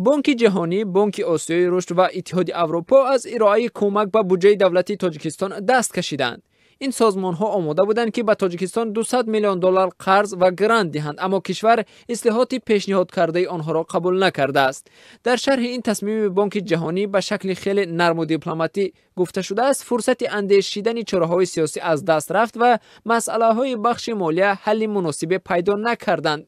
Бонки Ҷаҳонӣ, Бонки Осиёи Рушд ва Иттиҳоди Аврупо аз ироаи кӯмак ба буҷаи давлати Тоҷикистон даст кашиданд. Ин созмонҳо омода буданд, ки ба Тоҷикистон 200 миллион доллар қарз ва грант диҳанд, аммо кишвар ислоҳоти пешниҳодкардаи онҳоро қабул накардааст. Дар шарҳи ин тасмими Бонки Ҷаҳонӣ ба шакли хеле нарму дипломатӣ гуфта шудааст, фурсати андешидани чораҳои сиёсӣ аз даст рафт ва масъалаҳои бахши молия ҳалли муносибе пайдо накарданд.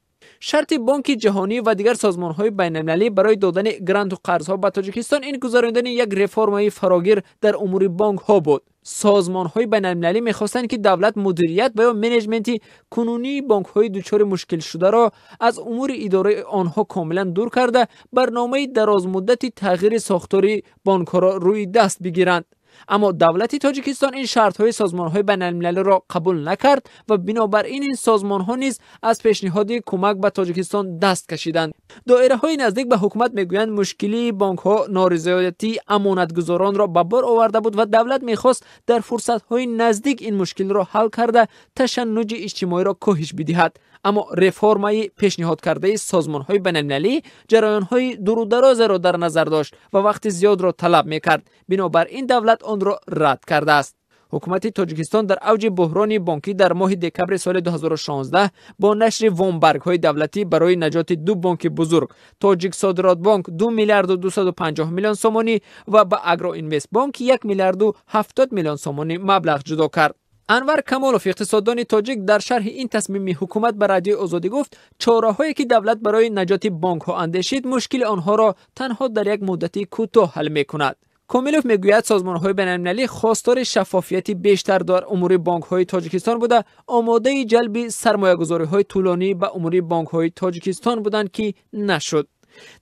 Шарти Бонки Ҷаҳонӣ ва дигар созмонҳои байналмилалӣ барои додани гранту қарзҳо ба Тоҷикистон ин гузарондани як реформаи фарогир дар умури бонкҳо буд. Созмонҳои байналмилалӣ мехостанд, ки давлат мудирият ва ё менеҷменти кунунии бонкҳои дучори мушкилшударо аз умури идораи онҳо комилан дур карда, барномаи дарозмуддати тағйири сохтори бонкҳоро рӯи даст бигиранд. Аммо давлати Тоҷикистон ин шартҳои созмонҳои байналмилалиро қабул накард ва бинобар ин ин созмонҳо низ аз пешниҳоди кӯмак ба Тоҷикистон даст кашиданд. Доираҳои наздик ба ҳукумат мегӯянд, мушкилии бонкҳо норизоятии амонатгузоронро ба бор оварда буд ва давлат мехост дар фурсатҳои наздик ин мушкилро ҳал карда, ташаннуҷи иҷтимоиро коҳиш бидиҳад. Аммо реформаи пешниҳодкардаи созмонҳои байналмилалӣ ҷараёнҳои дурударозеро дар назар дошт ва вақти зиёдро талаб мекард. Бинобар ин давлат онро рад кардааст. Ҳукумати Тоҷикистон дар авҷи буҳрони бонкӣ дар моҳи декабри соли 2016 бо нашри вомбаргҳои давлатӣ барои наҷоти ду бонки бузург, Тоҷиксодиротбонк 2 миллиарду 250 миллион сомонӣ ва ба Агроинвестбонк 1 миллиарду 70 миллион сомонӣ маблағ ҷудо кард. Анвар Камолов, иқтисоддони тоҷик, дар шарҳи ин тасмими ҳукумат ба Радиои Озодӣ гуфт, чораҳое ки давлат барои наҷоти бонкҳо андешид, мушкили онҳоро танҳо дар як муддати кӯтоҳ ҳал мекунад. Комилов мегӯяд, созмонҳои байналмилалӣ хостори шаффофияти бештар дар умури бонкҳои Тоҷикистон буда, омодаи ҷалби сармоягузориҳои тӯлонӣ ба умури бонкҳои Тоҷикистон буданд, ки нашуд.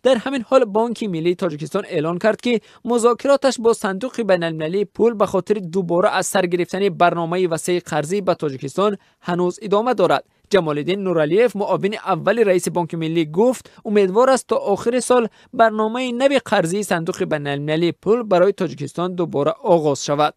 Дар ҳамин ҳол Бонки Миллии Тоҷикистон эълон кард, ки музокироташ бо Сандуқи байналмилалии пул ба хотири дубора аз сар гирифтани барномаи васеи қарзӣ ба Тоҷикистон ҳанӯз идома дорад. Ҷамолиддин Нуралиев, муовини аввали раиси Бонки Миллӣ, гуфт, умедвор аст, то охири сол барномаи нави қарзии Сандуқи байналмилалии пул барои Тоҷикистон дубора оғоз шавад.